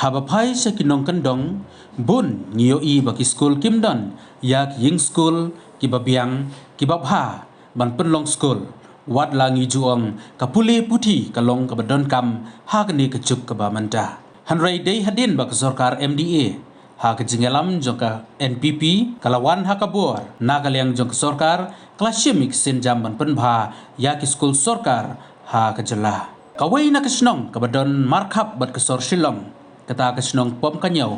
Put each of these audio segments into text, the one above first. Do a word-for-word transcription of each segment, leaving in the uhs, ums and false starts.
Haba phai sha ki nongkyndong, bun ngi ïohi ba ki skul kim don ïa ki ïing skul kiba biang, kiba bha ban pynlong skul. Wat la ngi ju ong ka pule puthi ka long kaba donkam ha kane ka juk kaba mynta. Hynrei dei hadien ba ka sorkar M D A ha ka jingïalam jong ka N P P ka la wan ha ka bor, na ka liang jong ka sorkar ka la shim ïa ki sienjam ban pynbha ïa ki skul sorkar ha ka jylla. Kawei na ka shnong kaba don markhap bad ka sor Shillong, kata ka shnong Pom Ka Nyaw,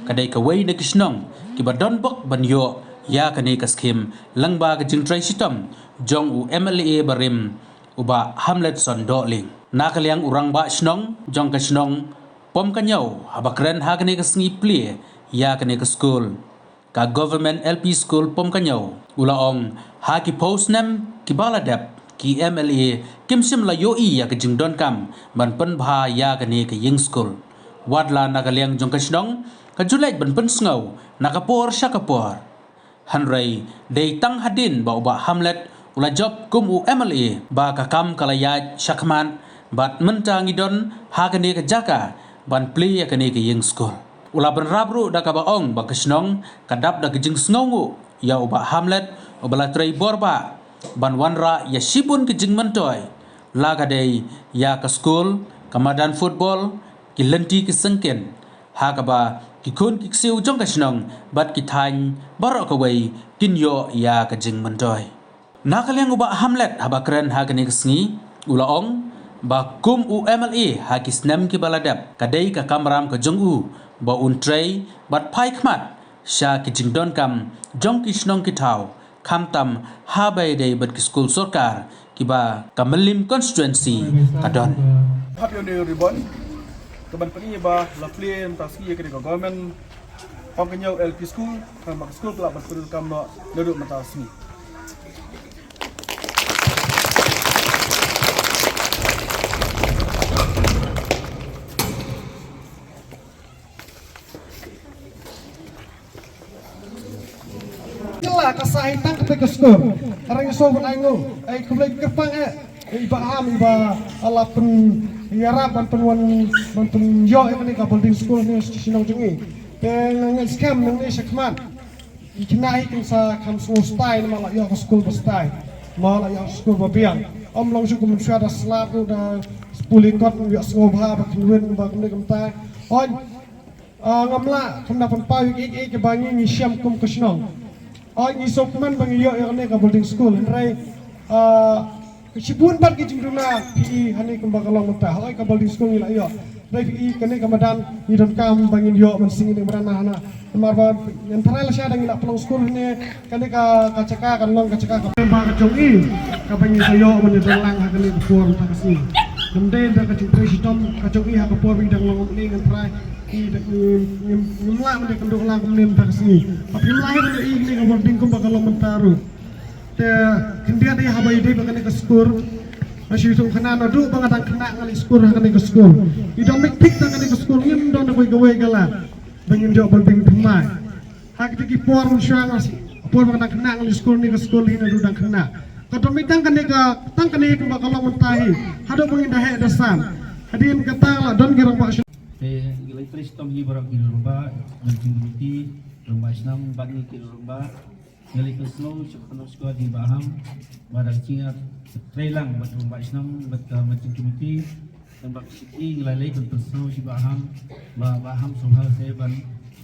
ka dei kawei na ki shnong kiba don bok ban ïoh ïa kane ka skhim lyngba ka jingtrei shitom jong u M L A barim, u Bah Hamletson Dohling. Na ka liang u rangbah shnong jong ka shnong Pom Ka Nyaw, haba kren ha kane ka sngi plie ïa kane ka skul, ka Government L P School Pom Ka Nyaw, u la ong ha ki phew snem kiba la dep ki M L A kim shym la ïohi ïa ka jingdonkam ban pynbha ïa kane ka ïing skul. Wat la na ka liang jong ka shnong ka ju leit ban pynsngew na ka por sha ka por. Hynrei dei tang hadien ba u Bah Hamlet u la jop kum u M L A ba ka kam ka la ïaid shakhmat, bad mynta ngi don ha kane ka jaka ban plie ïa kane ka ïing skul. U la bynrap ruh da kaba ong ba ka shnong ka dap da ka jingsngewnguh ïa u Bah Hamlet uba la trei bor bah ban wanrah ïa shibun ki jingmyntoi, la ka dei ïa ka skul, ka madan football, ki lynti ki syngkien, ha kaba ki khun ki ksiew jong ka shnong bad ki thaiñ baroh kawei kin ïoh ïa ka jingmyntoi. Na ka liang u Bah Hamlet haba kren ha kane ka sngi u la ong ba kum u M L A ha ki snem kiba la dep, ka dei ka kamram ka jong u ba un trei bad phai khmat sha ki jingdonkam jong ki shnong ki thaw, khamtam haba ïadei bad ki skul sorkar kiba ka Mylliem constituency ka don. Hap ïa une u ribbon kaban pyni ba la plie mynta sngi ïa kane ka government Pom Ka Nyaw L P School, kaba ka skul ka lah ban pyndonkam noh naduh mynta sngi. Kylla ka sah hi tang kata ka skul. Arang so ban ai ngo. Ai khublei kyrpang eh. I Bah Ham i ba la pynïarap ban pynwan ban pynïoh ïa kane ka building skul ne shnong jong i. Te nga ngeit skhem nangne shakhmat. I khynnah hi kin sa kham sngew stai namar la ïoh ka skul ba stai. Ma la ïoh ka skul ba biang. Ym long shuh kum mynshuwa da slap ruh da pule kot ym ïoh sngewbha ba kynwin ba kumne kumtai. Oi. Ah, ngam lah, kumno pynpaw ïa kiei kiei kiba ngi ngi shem kum ka shnong. Oi, ngi sngewkmen ba ngi ïoh ïa kane ka building school. Hynrei, ah, ka shibun bad ki jingduna phi i hangne kumba ka long mynta. Hooid ka building school ngi la ïoh. Hynrei phi i kane ka madan ngi donkam ba ngin ïoh mynsiem ïa kane ka madan na hana. Namar ba ngan tharai lashai da ngi la pynlong school hangne. Kane ka, ka jaka kan long ka jaka ka pynbha ka jong i. Kaba ngi sa ïoh ban ïadon lang ha kane ka por mynta ka sngi. Ngam dei da ka jingtrei shitom ka jong i ha ka por ba i dang long ne ngan tharai i da ngim, ngim, ngim lah ban ïakynduh lang kumne mynta ka sngi. Haba phim lah ban ïohi kane ka building kumba ka long mynta ruh. Te khyndiat i haba i dei ba kane ka skul. Nga shu ïathuh khana naduh ba nga dang khynnah nga leit skul ha kane ka skul. I dang mih pik tang kane ka skul ngim don da kawei kawei ka lad ba ngin ïoh building thymmai. Ha kito ki por mynshuwa nga, por ba nga dang khynnah nga leit skul ne ka skul hi naduh dang khynnah. Ka dang mih tang kane ka, tang kane kumba ka long mynta hi. Haduh ba ngin da heh da san. Hadien kata la don ki rangbah shnong. Te ngi la trei shitom hi baroh ki rangbah, rangbah shnong, bad ngi ki rangbah. Ngi la pynsngew sha ka shnong sha ka ding Bah Ham. Ba dang jingtrei lang bad rangbah shnong bad ka marching committee. Ngan ba ka siti ngi la leit ban pynsngew sha Bah Ham, ba Bah Ham sngewbha se ban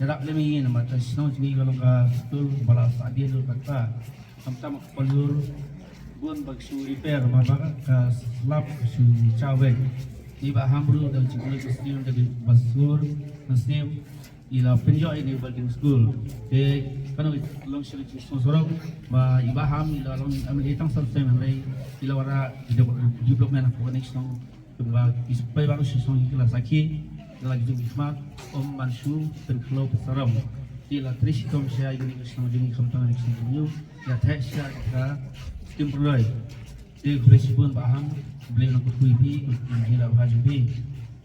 ïarap lem ïa ngi namar ka shnong jong ngi ka long ka skul ba la sah dien ruh kata. Khamtam ka paliur bun ba ka shu repair namar ba ka slab ka shu chawek. Ngi Bah Ham ruh da jingkylli ka snem da ka basur ka snem. I la pynïoh ïa kane ka building school. Te kano ka long sha ka jingsngew surok ba i Bah Ham i la long M L A tang san snem hynrei i la wanrah development ha kane ka shnong. Kumba ki sipai baroh sha shnong ki la sakhi, ki la ki jong ki khmat, ym ban shu pynkhloh pynsarom. Ki la trei shitom sha ïa kane ka shnong jong ngi khamtam kane ka shnong jong ngi, ki la theh sha ka skim pynroi. Te khublei shibun Bah Ham, khublei nongkyrkhu ïa phi, khublei ïa la bha jong phi.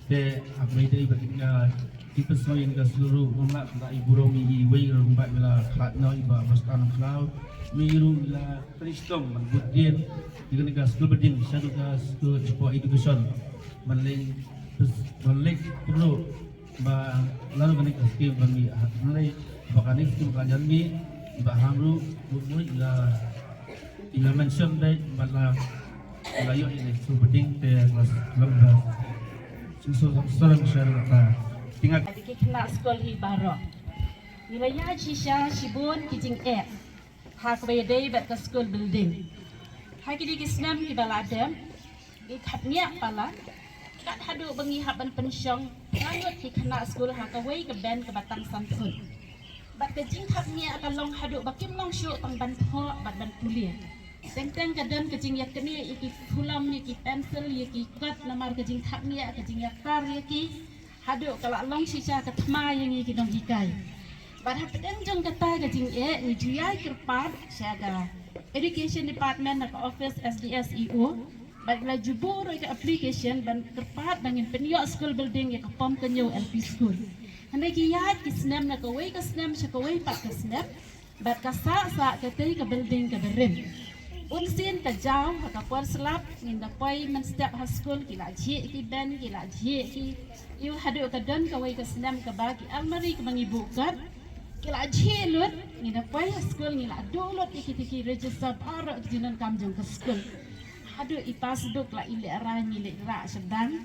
Te haba ïadei bad kane ka, ki pynsngew ïa kane ka skul ruh, ngam lah kynda i burom ïa iwei i rangbah ba la khlad noh, i Bah Bastad Nongkhlaw. Ïa i ruh i la trei shitom ban bud dien ïa kane ka skul building sha ka skul, shapoh education. Ban leit, ban leit pynroi Ba la ruh kane ka skim ba mih ha, nalei ba kane ka skim ka la jan mih, ba hangno ruh mut la, la mention dei ba la, la ïoh ïa ka skim building te la lem ba shisha shisha shisha ka tingat. Ki khynnah skul hi baroh ngi la ïaid shisha shibun ki jingeh ha kaba ïadei bad ka skul building. Ha kine ki snem kiba la dep ngi khapngiah palat, kat haduh ba ngi hap ban pynshong phra ngut ki khynnah skul ha kawei ka bench kaba tang san thut. Bad ka jingkhapngiah ka long haduh ba kim long shuh tang ban thoh bad ban pule. Teng teng ka don ka jingïaknieh ïa ki khulom, ïa ki pensil, ïa ki kot, namar ka jingkhapngiah, ka jingïaktar ïa ki, haduh ka la long shisha ka thma ïa ngi ki nonghikai. Bad hapdeng jong kata ka jingeh ngi ju ïai kyrpad sha ka Education Department na ka office S D S E O. Bad la ju buh ruh ïa ka application ban kyrpad ba ngin pynïoh school building ïa ka Pom Kynñiew L P School. Hynrei ki ïaid ki snem na kawei ka snem sha kawei pat ka snem. Bad ka sah sah katei ka building kaba rim. Bun sien ka jaw, ha ka por slap ngin da poi mynstep ha skul, ki la jhieh ki bench, ki la jhieh ki, ïoh haduh ka don kawei ka snem kaba ki almari kaba ngi buh kot ki la jhieh lut. Ngin da poi ha skul, ngi la duh lut ïa kita ki register baroh ki jingdonkam jong ka skul. Haduh i passbook la i leh rah, ngi leh rah shadang.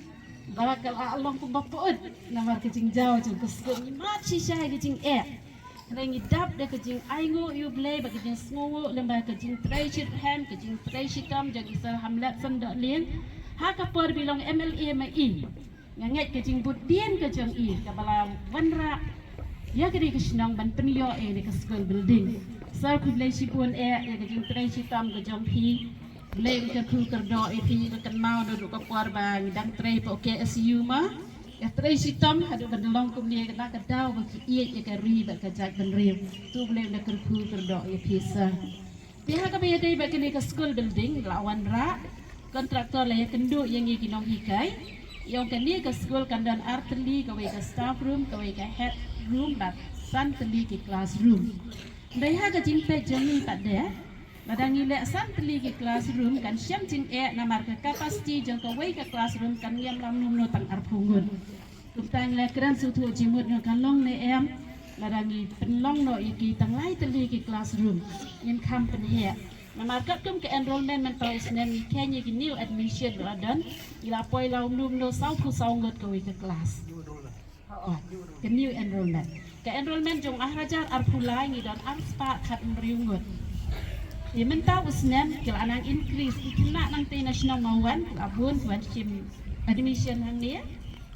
Ba ka la long kumba pud namar ka jingjaw jong ka skul. Ngi mad shisha ïa ka jingeh. Hynrei ngi dap da ka jingainguh ïa U Blei bad ka jingsngewnguh lem bad ka jingtrei shitrhem, ka jingtrei shitom jong i Sir Hamletson Dohling. Ha ka por ba i long M L A ma i, nga ngeit ka jingbud dien ka jong i kaba la wanrah ïa kane ka shnong ban pynïoh ïa kane ka school building. Sir, khublei shibun eh ïa ka jingtrei shitom ka jong phi. Blei un kyrkhu kyrdoh ïa phi, ka kynmaw naduh ka por ba ngi dang trei hapoh K S U ma. Ka trei shitom haduh ban long kumne, ka dang ka daw ba ki ïeit ïa ka ri bad ka jaitbynriew. To Blei un da kyrkhu kyrdoh ïa phi sir. Te ha kaba ïadei bad kane ka school building la wanrah, contractor la ïakynduh ïa ngi ki nonghikai. Ïa kane ka school kan don ar tylli, kawei ka staff room, kawei ka head room bad san tylli ki classroom. Dei ha ka jingpeit jong ngi pat de, lada ngi leh san tylli ki classroom kan shem jingeh namar ka capacity jong kawei ka classroom kan ïam lam num no tang arphew ngut. Kumta ngi la kren sngewthuh jingmut ngi kan long ne em, lada ngi pynlong noh ïa ki tang lai tylli ki classroom ngin kham pynheh. Namar katkum ka enrollment mynta u snem ngi kheiñ ïa ki new admission ba la don, ngi la poi lam num no sawphew saw ngut kawei ka class. Oh, ka new enrollment. Ka enrollment jong ar hajar arphew lai ngi don ar spah khathynriew ngut. Te mynta u snem ki la nang increase, ki khynnah nangtei na shnong Mawwan ki la bun ki wan shim admission hangne.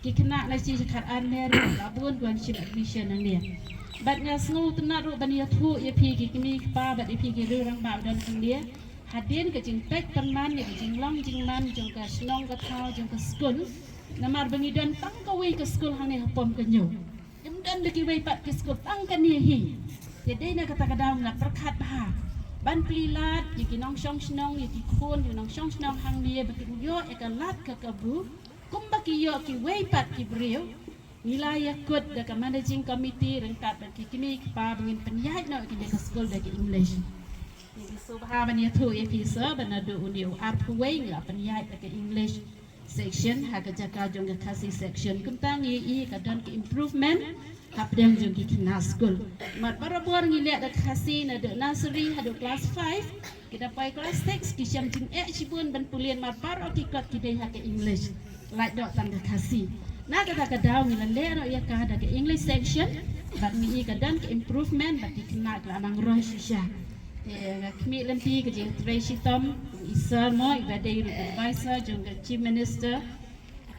Ki khynnah na shi khatar mer ki la bun ki wan shim admission hangne. Bad nga sngewtynnat ruh ban ïathuh ïa phi ki kmie ki kpa bad ïa phi ki rangbah ba don hangne. Hadien ka jingpeit pynman ïa ka jinglong jingman jong ka shnong ka thaw jong ka skul. Namar ba ngi don tang kawei ka skul hangne ha Pom Kynñiew. Ngim don da kiwei pat ki skul, tang kane hi. Te dei na kata ka daw nga pyrkhat bha ban plie lad ïa ki nongshong shnong, ïa ki khun ki nongshong shnong hangne ba kin ïoh ïa ka lad ka kabu kumba ki ïoh kiwei pat ki briew. Ngi la ïakut da ka managing committee ryngkat bad ki kmie ki kpa ba ngin pynïaid noh ïa kane ka skul da ka English. Ngi sngewbha ban ïathuh ïa phi sir ba naduh une u arphew wei ngi la pynïaid da ka English section ha ka jaka jong ka Khasi section. Kumta ngi ïohi ka don ka improvement hapdeng jong ki khynnah skul. Namar barabor ngi leh da ka Khasi naduh nursery haduh class five, ki da poi class six ki shem jingeh shibun ban pule namar baroh ki kot ki dei ha ka English, lait doh tang ka Khasi. Na kata ka daw ngi la leh noh ïa ka da ka English section bad ngi ïohi ka don ka improvement bad ki khynnah ki la nang roi shisha. Te nga khmih lynti ka jingtrei shitom i sir mo, iba dei ruh advisor jong ka Chief Minister.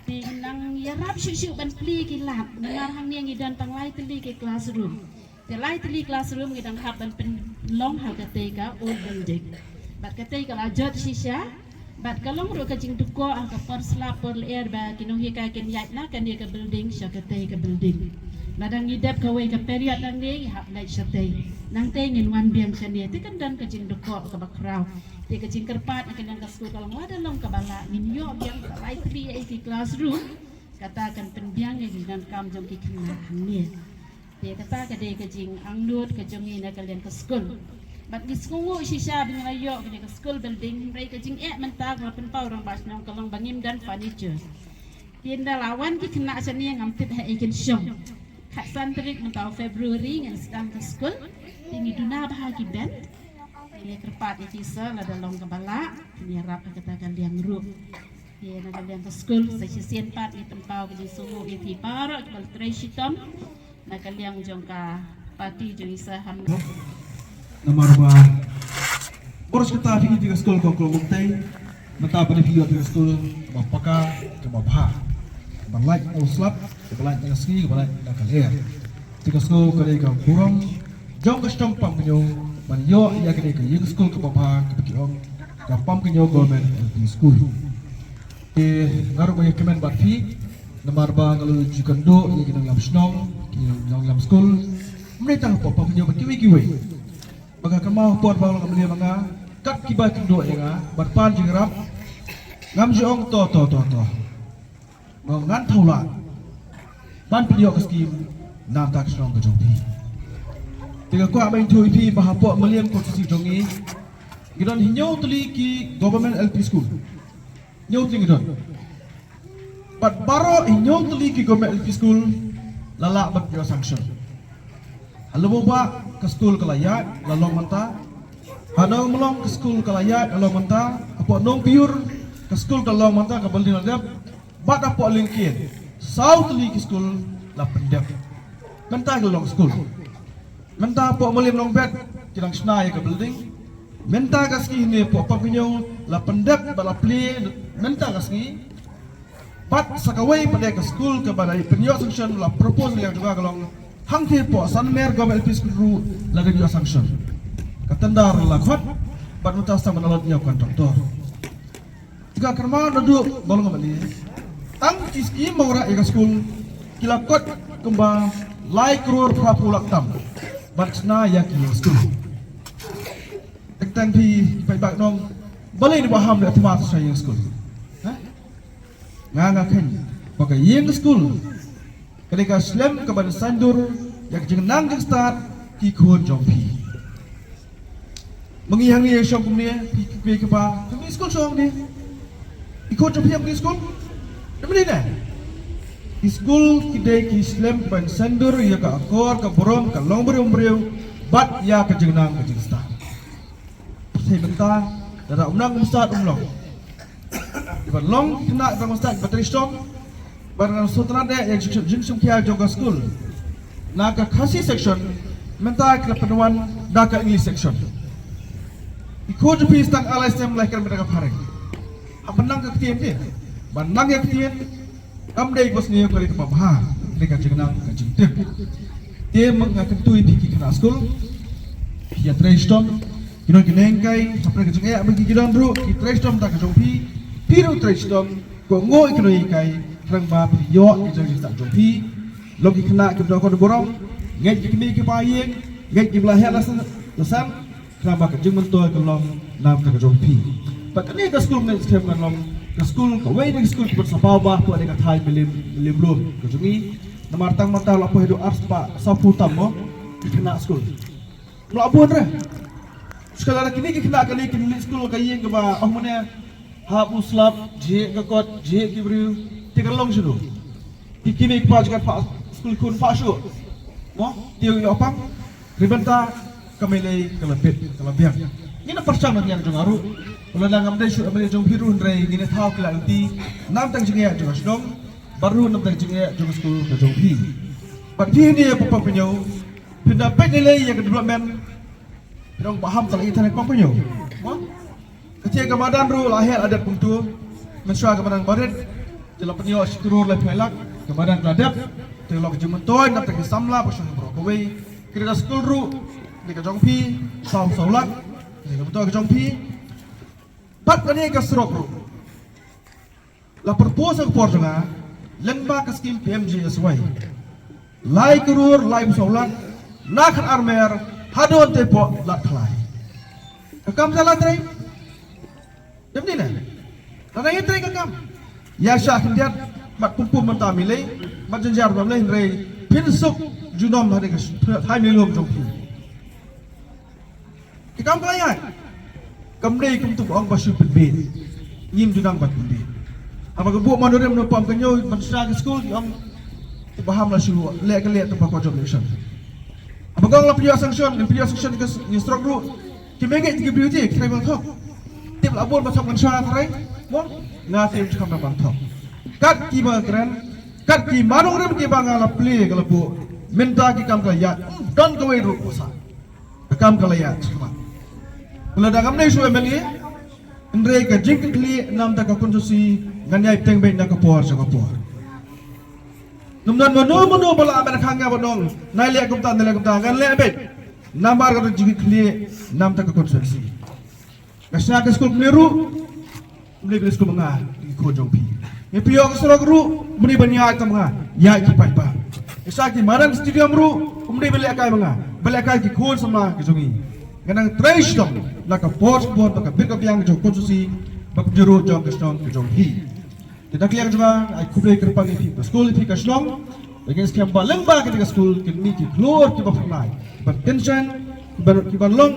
Te ngi nang ïarap shuh shuh ban plie ki lad namar hangne ngi don tang lai tylli ki classroom. Te lai tylli classroom ngi dang hap ban pynlong ha katei ka old building. Bad katei ka la jot shisha. Bad ka long ruh ka jingdukok ha ka por slap por lyer ba ki nonghikai kin ïaid na kane ka building sha katei ka building. Lada ngi dep kawei ka period hangne ngi hap leit shatei. Nangtei ngin wan biang shane, te kan don ka jingdukok kaba khraw. Te ka jingkyrpad na ka liang ka skul ka long lada long kaba lah ngin ïoh biang ka lai tylli ïa ki classroom. Kata kan pynbiang ïa ki jingdonkam jong ki khynnah hangne. Te kata ka dei ka jingangnud ka jong ngi na ka liang ka skul. Bad ngi sngewnguh shisha ba ngi la ïoh kane ka school building, hynrei ka jingeh mynta ka la pynpaw rangbah shnong ka long ba ngim don furniture. Te ynda la wan ki khynnah shane ngam tip ha ei kin shong. Khatsan tarik mynta u February ngin sdang ka skul. Te ngi duna bha ki bench. Ngi la kyrpad ïa ki sir lada long kaba lah, ngi ïarap ha kata ka liang ruh. Te na ka liang ka skul sa shisien pat ngi pynpaw ka jingsngewnguh ïa phi baroh kiba la trei shitom na ka liang jong ka party jong i Sir Ham. Namar ba bor kata phi ïa ka skul ka klong kumtei. Mynta ba phi ïoh ïa ka skul kaba paka, kaba bha, kaba lait na u slap, kaba lait na ka sngi, kaba lait na ka lyer. Te ka skul ka dei ka burom jong ka shitom Pampkynhiew ban ïoh ïa ka dei ka ïing skul kaba bha, kaba ki ong ka Pampkynhiew Government L P School. Te nga ruh nga ïakmen bad phi namar ba nga la ju kynduh ïa ki nongïalam shnong, ki nongïalam skul. Ym dei tang hapoh Pampkynhiew, ba kiwei kiwei. Ba nga kynmaw por ba nga mlien ma nga, kat kiba kynduh ïa nga bad pan jingïarap, ngam ju ong to to to to. Nga ong ngan thaw lah ban pynïoh ka skim na ka shnong ka jong phi. Te nga kwah ban ïathuh ïa phi ba hapoh Mylliem constituency jong ngi, ngi don hynñiew tylli ki government L P school. Hynñiew tylli ngi don. Bad baroh hynñiew tylli ki government L P school la lah ban ïoh sanction. Ha Lububah ka skul ka la ïaid, la long mynta. Ha Nongmlong ka skul ka la ïaid, la long mynta. Hapoh Nongpyiur ka skul ka long mynta, ka building la dep. Bad hapoh Lyngkien saw tylli ki skul la pyndep. Mynta ki la long skul. Mynta hapoh Mylliem Nongbet ki dang shna ïa ka building. Mynta ka sngi hangne hapoh Pampkynhiew la pyndep bad la plie mynta ka sngi. Bad sa kawei pat de ka skul kaba la pynïoh sanction, la propose ïa ka jong ka long hangtei hapoh Sanmer Government L P School ruh la dep ïoh sanction. Ka tender la khot bad mynta sa ban allot ïa u contractor. Te ka kyrmen naduh ba long kaba lei, tang ki skim ba wanrah ïa ka skul ki la kot kumba lai klur phra phew lak tam ban shna ïa ki ïing skul. Teng teng phi paidbah nong, balei ngi ba ham leh thma shna ïing skul? Ha? Nga nga kheiñ ba ka ïing skul ka dei ka slem kaban saiñdur ïa ka jingnang jingstad ki khun jong phi. Ma ngi hangne shong kumne, phi ki kpa, phi skul shong ne? Ki khun jong phi ki skul? Dei ne? Ki skul ki dei ki slem kaban saiñdur ïa ka akor ka burom, ka longbriew briew bad ïa ka jingnang ka jingstad. Te mynta lada um nang um stad um long, iba long ki khynnah iba long stad iba trei shitom, ba ngan sngewthuh ïa ka jing, jingshim khia jong ka skul. Na ka Khasi section mynta ki la pynwan da ka English section. I khun jong phi tang ar lai snem lai kren bad ka phareng. Hap ban nang ka ktien te, ban nang ïa ka ktien. Kam dei ba sniew ka dei kaba bha, dei ka jingnang ka jingtip. Te ma nga kyntu ïa phi ki khynnah skul, phi ïa trei shitom, ki nong ki neng kai, hapdeng ka jingeh ba ki don ruh ki trei shitom da ka jong phi, phi ruh trei shitom, kohnguh ïa ki nong ïa ki kai, khnang ba phi ïoh ïa ka jingstad jong phi. Long ki khynnah kiba don ka burom, ngeit ki kmie ki ba ïing, ngeit kiba la heh la san, la san, khnang ba ka jingmyntoi ka long na ka bynta ka jong phi. Bad kane ka skul ngan shem ngan long ka skul kawei na ki skul kiba sa paw ba hapoh kane ka thaiñ Mylliem, Mylliem Lum ka jong ngi. Namar tang mynta la poi haduh arspah sawphew tam mo ki khynnah skul. Mla bun re. Shuwa lada kine ki khynnah kane kin leit skul ka ïing kaba ong mane hap u slap, jhieh ka kot, jhieh ki briew, te ka long shano? Ki kmie ki kpa jong ka phah skul khun phah shuh. Mo, te u ïoh pang. Hynrei mynta ka Meilei ka la bit, ka la biang. Ngin ym pyrshang na ka liang jong nga ruh. Lada ngam dei shuh ka Meilei jong phi ruh hynrei ngin ïa thaw ki la lynti na ka bynta ka jingeh jong ka shnong bad ruh na ka bynta ka jingeh jong ka skul ka jong phi. Bad phi hangne hapoh Pampkynhiew phin da peit lei lei ïa ka development. Phi ong ba ham ka la ïa than hapoh Pampkynhiew. Mo? Ka jaka ka madan ruh la heh la dep kumto. Mynshuwa ka madan barit te la pynïoh shi klur laiphew lak, ka madan ka la dep. Te long ka jingmyntoi na ka bynta ki samla ba shong baroh kawei. Ka dei ka skul ruh, dei ka jong phi, saw saw lak, dei ka myntoi ka jong phi. Bad kane ka surok ruh la propose ha ka por jong nga lyngba ka skim P M G S Y. Lai klur laiphew saw lak na Khatarmer haduh te hapoh Lad Khlai. Ka kam sa la trei. Dep ni ne? Lada ïa trei ka kam, ïa shah khyndiat, mat pum pum mynta Meilei, mat jynjar ba Meilei hynrei phin suk junom ha ka thaiñ Mylliem jong phi. Te kam ka la ïaid. Kam dei kumto ba ong ba shu pynbeit. Ngim ju nang ban pynbeit. Haba ka buh memorandum na pom ka ñiew ban shna ka skul, ki ong, te ba ham la shu leh ka leh, te ba kwah jop election. Haba ka ong la pynïoh sanction, ngin pynïoh sanction ka s-, ïa surok ruh. Ki mengit ki briew te ki trei bang thok. Tip la bun ba thok ngan shna trai. Mo, nga te ym kham bang thok. Kat ki ba kren, kat ki manong rem ki ba nga la plie ka la buh. Mynta ki kam ka la ïaid, ym don kawei ruh ba sah. Ka kam ka la ïaid shakhmat. Lada ngam dei shu M L A, hynrei ka jingkitkhlieh namar ka constituency ngan ïai bteng beit na ka por sha ka por. Ngam don mano mano ba lah ban khang nga ban ong, nai leh kumta, nai leh kumta, ngan leh beit. Namar ka jingkitkhlieh namar ka constituency. Nga shna ka skul kumne ruh, kumne ka skul ma nga, ki khun jong phi. Ngi pynïoh ka surok ruh, kumne ban ïaid tang ma nga, ïaid ki paidbah. Ngi shna ki madan stadium ruh, kumne ban lehkai ma nga, ban lehkai ki khun samla ki jong ngi. Nga nang trei shitom na ka por sha ka por, ba ka bit ka biang jong ka constituency, ba ka jingïaroh jong ka shnong ka jong phi. Te da ka liang jong nga, ai khublei kyrpang ïa phi ka skul, ïa phi ka shnong. Ba ngin skhem ba lyngba kane ka skul kin mih ki khlur kiba phyrnai, kiban kynshew, kiban, kiban long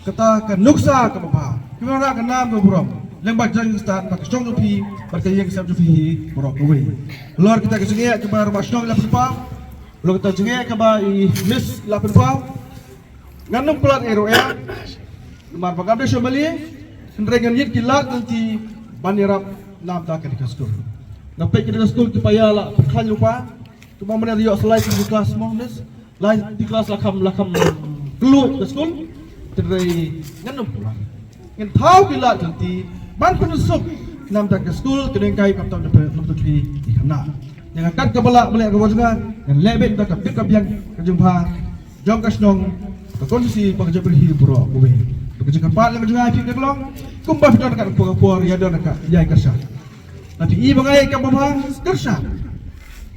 kata ka nuksa kaba bha, kiban rah ka nam ka burom lyngba jong ka stad bad ka shnong jong phi bad ka ïing ka sem jong phi baroh kawei. Halor kita ki jingeh kiba rangbah shnong la pynpaw, halor kita jingeh kaba i Miss la pynpaw, ngan ym palat ei ruh ei, namar ba ngam dei shu M L A, hynrei ngan ïit ki lad lynti ban ïarap namar kane ka skul. Nga peit kane ka skul ki paia la pynkhlaiñ lypa, kumba mynne ïoh sa lai tylli ki klas mo, Miss, lai tylli ki klas la kham, la kham kylluid ka skul. Hynrei ngan ym palat, ngan thaw ki lad lynti ban pynsuk namar ka skul, ka dei kai kam tam da pynlong tu ki khana. Ïa nga kat kaba lah ba leh ka bor jong nga, ngan leh beit da ka bit ka biang ka jingbha jong ka shnong, ka constituency bad ka jaitbynriew hi baroh kawei. Bad ka jingkyrpad lem jong nga ïa phi ka long, kumba phi don ka por ka por, ïa don ka ïai kyrshan. Lada phi i ba nga ïai kam babha, kyrshan.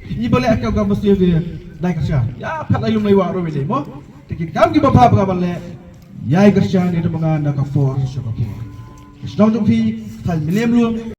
Phi i ba leh kam kaba sniew, ïai kyrshan. Ïa phet lai lum lai wah ruh ïa mo. Te ki kam kiba bha ba nga ban leh, ïai kyrshan ïa don ma nga na ka por sha ka por. Ka shnong jong phi, thaw Mylliem Lum.